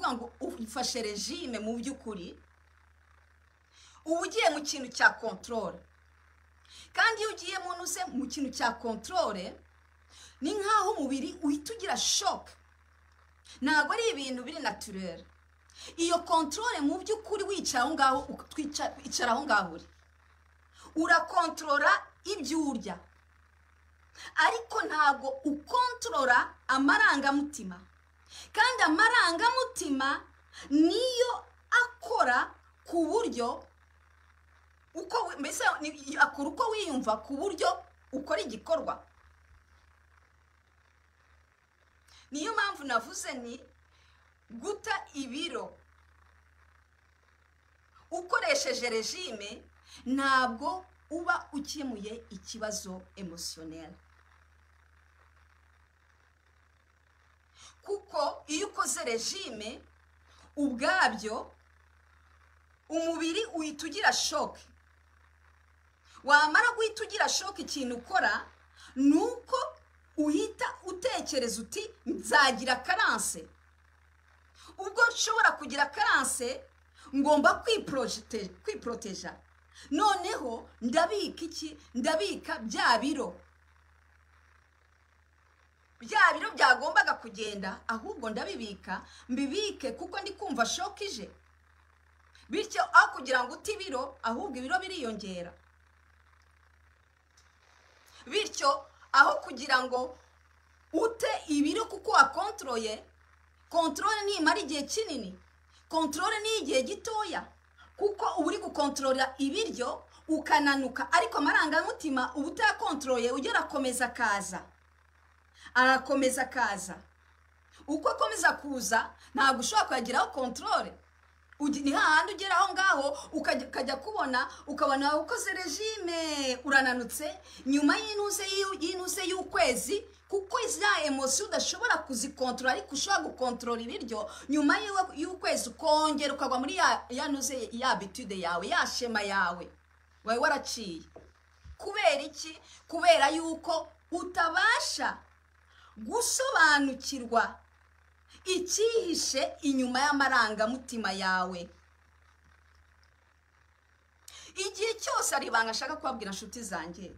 kuvuga ngo ufashe régime, mu by'ukuri uba ugiye mu kintu cya contrôle. Kandi iyo ugiye mu ntuze, mu kintu cya contrôle, ni nk'aho umubiri uhita ugira choc. Ntabwo ari ibintu biri naturel. Iyo contrôle, mu by'ukuri wicara aho ngaho, icara aho ngaho uri, urakontorora ibyo urya, ariko ntabwo ukontorora amarangamutima. Kandi amarangamutima niyo akora ku buryo uko mbese akora uko wiyumva ku buryo ukora igikorwa. Niyo mpamvu navuze ni guta ibiro ukoresheje régime ntabwo uba ukemuye ikibazo émotionnel, kuko iyo ukoze régime ubwabyo umubiri uhita ugira choc. Wamara guhita ugira choc, ikintu ukora ni uko uhita utekereza uti: "Nzagira carence. Ubwo nshobora kugira carence, ngomba kwiporoteja. Noneho ndabika iki? Ndabika bya biro, bya biro byagombaga kugenda, ahubwo ndabibika, mbibike kuko ndi kumva choc ije." Bityo aho kugira ngo ute ibiro, ahubwo ibiro biriyongera. Bityo aho kugira ngo ute ibiro kuko wakontoroye, contrôle nimara igihe kinini, contrôle ni igihe gitoya, kuko uba uri gukontorora ibiryo ukananuka, ariko amarangamutima uba utayakontoroye. Ugera akomeza akaza, arakomeza akaza. Uko akomeza kuza ntabwo ushobora kuyagiraho contrôle. Ni hahandi ugera aho ngaho ukajya kubona ukabona ukoze régime urananutse, nyuma y'intuze y'ukwezi, kuko za émotions udashobora kuzikontorora ariko ushobora gukontorora ibiryo, nyuma y'ukwezi ukongera ukagwa muri ya ntuze, ya habitude yawe, ya schéma yawe wawe waraciye. Kubera iki? Kubera yuko utabasha gusobanukirwa icyihishe inyuma y'amarangamutima yawe. Igihe cyose hari ibanga ashaka kubabwira, inshuti zanjye.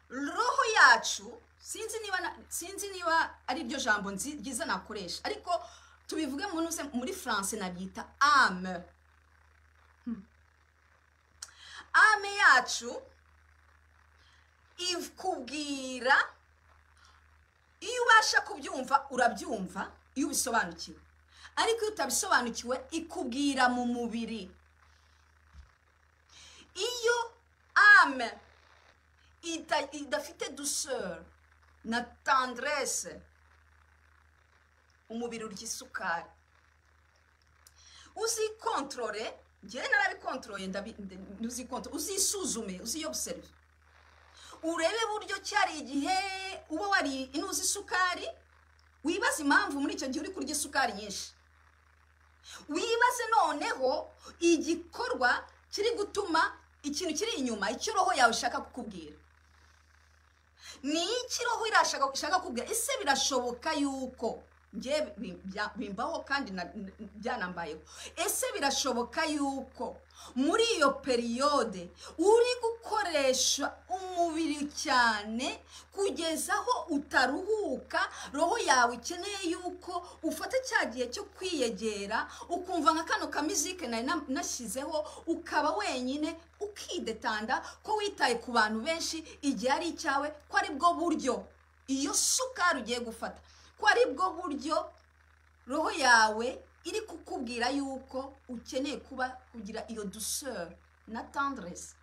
Roho yacu, sinzi niba ari ryo jambo ryiza nakoresha, ariko tubivuge muri français nabyita âme. Âme yacu ikubwira, iyo ubasha kubyumva urabyumva, iyo ubisobanukiwe, ariko iyo utabisobanukiwe ikubwira mu mubiri. Iyo âme idafite douceur na tendresse, umubiri urya isukari. Uzikontorore, njyewe narabikontoroye, uzikontorore, uzisuzume, uziyobserve, urebe buryo cyari igihe uba wari inuzi isukari, wibaze impamvu muri icyo gihe uri kurya isukari nyinshi, wibaze noneho igikorwa kiri gutuma ikintu kiri inyuma, icyo roho yawe ishaka kukubwira. Ni iki roho irashaka ishaka kukubwira? Ese birashoboka yuko, njye bimbaho kandi byanambayeho, ese birashoboka yuko muri iyo période uri gukoresha umubiri cyane kugeza aho utaruhuka, roho yawe ikeneye yuko ufata cya gihe cyo kwiyegera, ukumva nka kano kamizike nari nashyizeho, ukaba wenyine, ukidetanda, ko witaye ku bantu benshi, igihe ari icyawe, ko ari bwo buryo iyo sukari ugiye gufata, ko ari bwo buryo roho yawe iri kukubwira yuko ukeneye kuba kugira iyo douceur na tendresse?